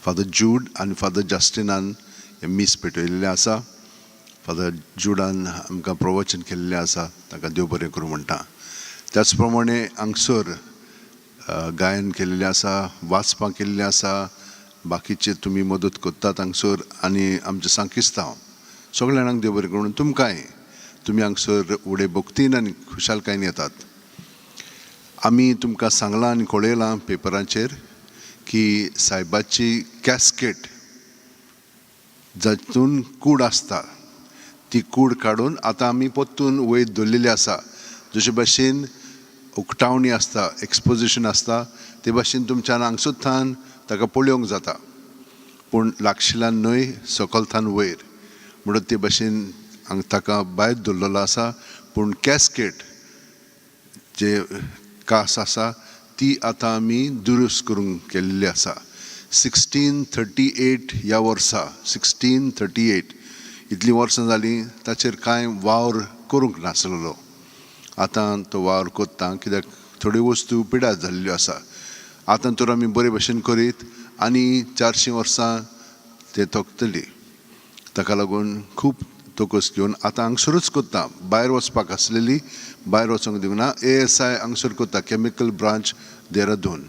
फादर जूड आनी फादर जस्टिनान हें मीस पेटयलेलें आसा. फादर जुडान आमकां प्रवचन केल्लें आसा, ताका देव बरें करूं म्हणटा. त्याच प्रमाणे हांगसर गायन केल्लें आसा, वाचपां केल्लीं आसा, बाकीचे तुमी मदत करतात हांगसर आनी आमचें सांकिस्तांव सगल्या जाणांक देव बरें करूं. तुमकांय तुमी हांगसर उडे भक्तीन आनी खुशालकायेन येतात. आमी तुमकां सांगलां आनी कळयलां पेपरांचेर की सायबाची कॅस्केट जातून कूड आसता ती कूड काडून आतां आमी परतून वयर दवरलेली आसा. जशे भाशेन उक्तावणी आसता, एक्सपोजिशन आसता, ते भाशेन तुमच्यान हांगसर ताका पळोवंक जाता, पूण लागशिल्यान न्हय, सकलथान वयर. म्हणून ते भाशेन हांगा ताका भायर दवरलेलो आसा. पूण कॅस्केट जे कास आसा ती आतां आमी दुरुस्त करूंक केल्ली आसा. 1638 ह्या वर्सा, 1638, इतलीं वर्सां जालीं ताचेर कांय वावर करूंक नासलेलो. आतां तो वावर कोत्ता कित्याक थोड्यो वस्तू पिड्यार जाल्ल्यो आसा. आतां तर आमी बरे भशेन करीत आनी 400 वर्सां ते तोखतली. ताका लागून खूब तोकस घेवन आतां हांगसरूच कोत्ता. भायर वचपाक आसलेली भायर वचोंक दिवंक ना. एएसआय हांगसर कोत्ता, केमिकल ब्रांच देहरादून.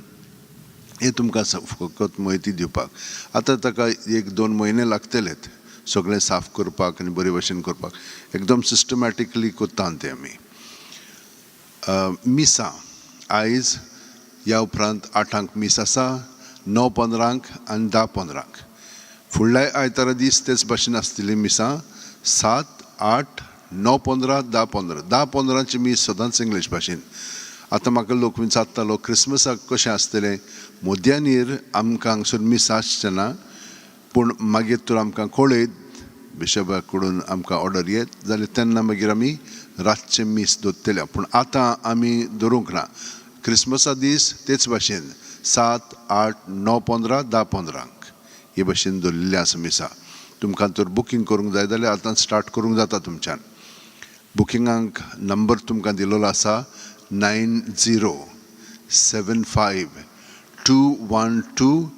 हें तुमकां फकत म्हायती दिवपाक. आतां ताका 1-2 म्हयने लागतलेत सगळें साफ करपाक आनी बरे भशेन करपाक. एकदम सिस्टमॅटिकली कोत्ता तें आमी. मिसां आयज ह्या उपरांत 8ांक मीस आसा, 9:15 आनी 10:15. फुडल्या आयतारा दीस तेच भाशेन आसतली मिसां, 7, 8, 9:15, 10:15. 10:15ची मीस सदांच इंग्लीश भाशेन. आतां म्हाका लोक विचारतालो क्रिसमसाक कशें आसतलें. मोद्यानीर आमकां हांगसर मीस आसचें ना, पूण मागीर तर आमकां कळयत बिशपा कडून आमकां ऑर्डर येत जाल्यार तेन्ना मागीर आमी रातचें मीस दवरतले. पूण आतां आमी दवरूंक ना. क्रिसमसा दीस तेच भाशेन 7, 8, 9:15, 10:15 हे भाशेन दवरिल्लें आसा मिसां. तुमकां तर बुकींग करूंक जाय जाल्यार आतां स्टार्ट करूंक जाता तुमच्यान. बुकिंगांक नंबर तुमकां दिल्लो आसा 90 75 212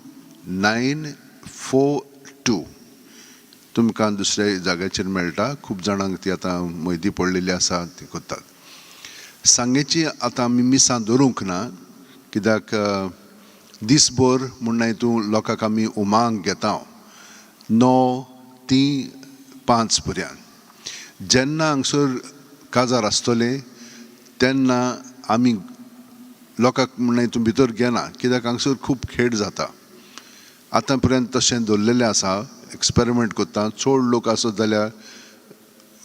942. तुमकां दुसऱ्या जाग्याचेर मेळटा. खूब जाणांक ती आतां म्हायती पडलेली आसा, ती करतात. सांगेची आतां आमी मिसां दवरूंक ना कित्याक दीसभर म्हूण तूं लोकांक आमी उमांक घेता 9 3 5 पर्यंत. जेन्ना हांगसर काजार आसतलें तेन्ना आमी लोकांक म्हण तूं भितर घेना कित्याक हांगसर खूब खेळ जाता. आतां पर्यंत तशें दवरलेलें आसा. एक्सपेरिमेंट करता. चड लोक आसत जाल्यार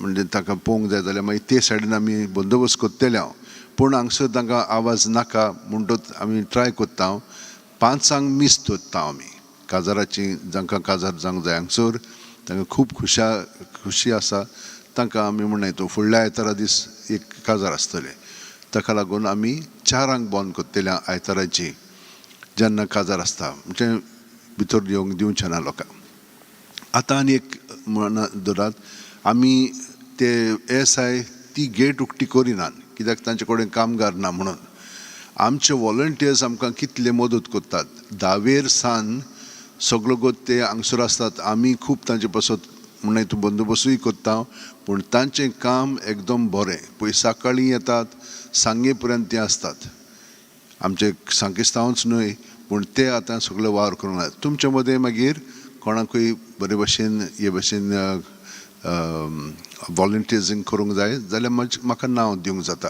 म्हणजे ताका पळोवंक जाय जाल्यार मागीर ते सायडीन आमी बंदोबस्त करतले हांव. पूण हांगसर तांकां आवाज नाका म्हणटच आमी ट्राय करता. हांव 5ांक मीस दवरता आमी काजाराची. जांकां काजार जावंक जाय हांगसर तांकां खूब खुशी आसा, तांकां आमी म्हणनाय तूं फुडल्या आयतारा दीस एक काजार आसतलें. ताका लागून आमी 4ांक बंद करतले आयताराची जेन्ना काजार आसता, म्हणजे भितर येवंक दिवचें ना लोकांक. आतां आनी एक म्हणा धरात, आमी ते एसआय ती गेट उक्ती करिनात कित्याक तांचे कडेन कामगार ना म्हणून. आमचे वॉलंटियर्स आमकां कितले मदत करतात. 10वेर सान सगलो गोत ते हांगसर आसतात. आमी खूब तांचे पासत म्हणून तूं बंदोबस्तूय करता, पूण तांचें काम एकदम बरें. पयलीं सकाळीं येतात, सांगे पर्यंत ते आसतात. आमचे सांकिस्तांवच न्हय पूण ते आतां सगळे वावर करूंक लागले. तुमचे मदें मागीर कोणाकूय बरे भशेन हे भशेन वॉलंटियर्सींग करूंक जाय जाल्यार म्हाका नांव दिवंक जाता.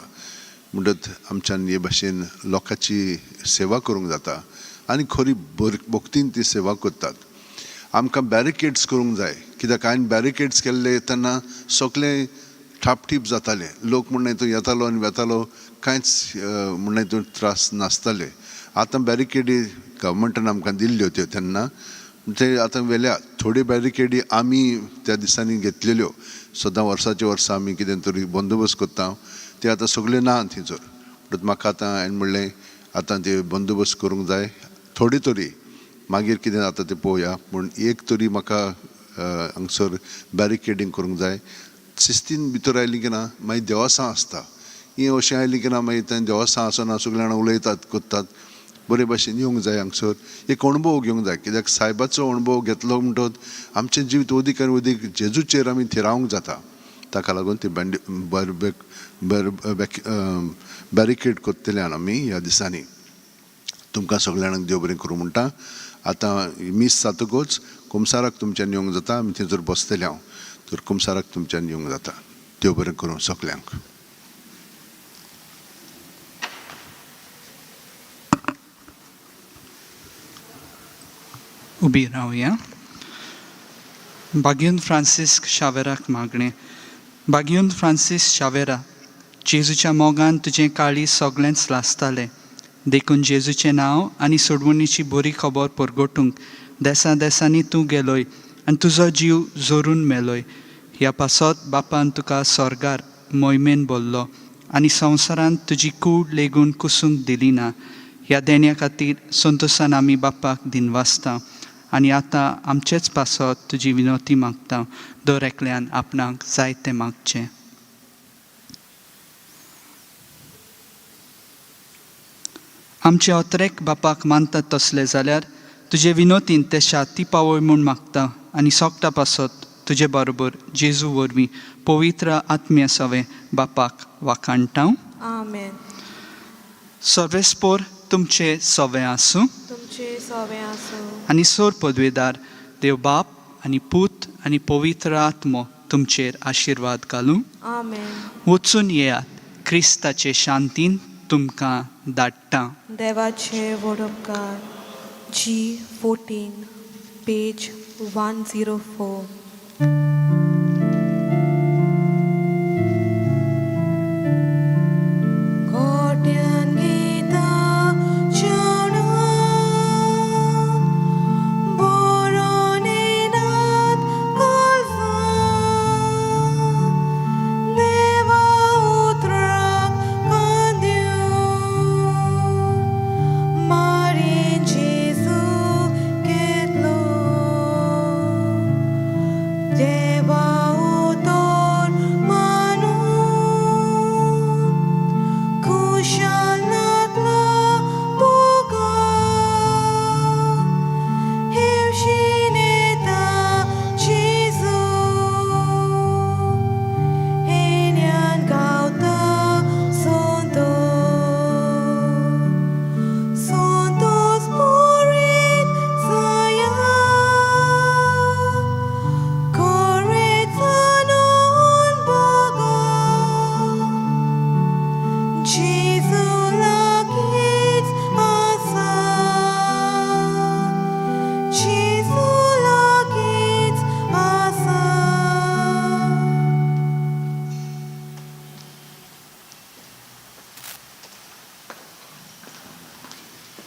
म्हणटच आमच्यान हे भशेन लोकांची सेवा करूंक जाता आनी खरी भक्तीन ती सेवा करतात. आमकां बॅरिकेड्स करूंक जाय कित्याक हांवें बॅरिकेड्स केल्ले तेन्ना सगळें ठापटीप जातालें. लोक म्हणून तूं येतालो आनी वेतालो, कांयच म्हणून तूं त्रास नासताले. आतां बॅरिकेडी गव्हर्मेंटान आमकां दिल्ल्यो त्यो तेन्ना ते आतां वेल्या थोड्यो बॅरिकेडी आमी त्या दिसांनी घेतलेल्यो. सदां वर्साचे वर्सा आमी कितें तरी बंदोबस्त करता, ते आतां सगळे ना थंयसर. म्हणटकच म्हाका आतां हांवें म्हणलें आतां ते बंदोबस्त करूंक जाय थोडी तरी, मागीर कितें जाता तें पळोवया. पूण एक तरी म्हाका हांगसर बॅरिकेडींग करूंक जाय. शिस्तीन भितर आयली की ना मागीर देवसां आसता, ही अशें आयली की ना मागीर तें देवसां आसना, सगळीं जाणां उलयतात करतात. बरे भाशेन येवंक जाय हांगसर, एक अणभव घेवंक जाय. कित्याक सायबाचो अणभव घेतलो म्हणटकच आमचें जिवीत अदीक आनी अदीक जेजूचेर आमी थिरावंक जाता. ताका लागून ती बॅरिकेड करतले आमी ह्या दिसांनी. तुमकां सगळ्या जाणांक देव बरें करूं म्हणटा. आतां मीस जातकच कुमसाराक तुमच्यान येवंक जाता, आमी थंयसर बसतले हांव, तर कुमसाराक तुमच्यान येवंक जाता. देव बरें करूं सगल्यांक. उबी रावया. बागयून फ्रांसीस्क शावेराक मागणें. बागयून फ्रांसीस शावेरा, जेजूच्या मोगान तुजें काळीज सगळेंच लासतालें, देखून जेजूचें नांव आनी सोडवणीची बरी खबर परगटूंक देसा देसांनी तूं गेलोय आनी तुजो जीव जोरून मेलोय. ह्या पासत बापान तुका स्वर्गार मोहिमेन भरलो आनी संवसारांत तुजी कूड लेगून कुसूंक दिली ना. ह्या देण्या खातीर संतोसान आमी बापाक दिनवासता आनी आतां आमचेच पासत तुजी विनवती मागता. दर एकल्यान आपणाक जाय तें मागचें. आमचे अत्रेक बापाक मानतात तसले जाल्यार तुजे विनोतीन ते शाती पावय म्हूण मागता आनी सोगटा पासत तुजे बरोबर जेजू वरवीं पवित्र आत्म्या सवें बापाक वाखाणटा. आमेन. सर्वेस्पोर तुमचे सवें आसूं, तुमचे सवें आसूं. आनी सोर पदवेदार देव बाप आनी पूत आनी पवित्र आत्मो तुमचेर आशिर्वाद घालूं. आमेन. वचून येयात, क्रिस्ताचे शांतीन तुमकां धाडटा. देवाचे व्हड उपकार. G 14 page 104. गोट्यान गीतां चेडूं बरोवन येनात कालवां, देवा उतराक कान दिवन मारीन जेजू घेतलो.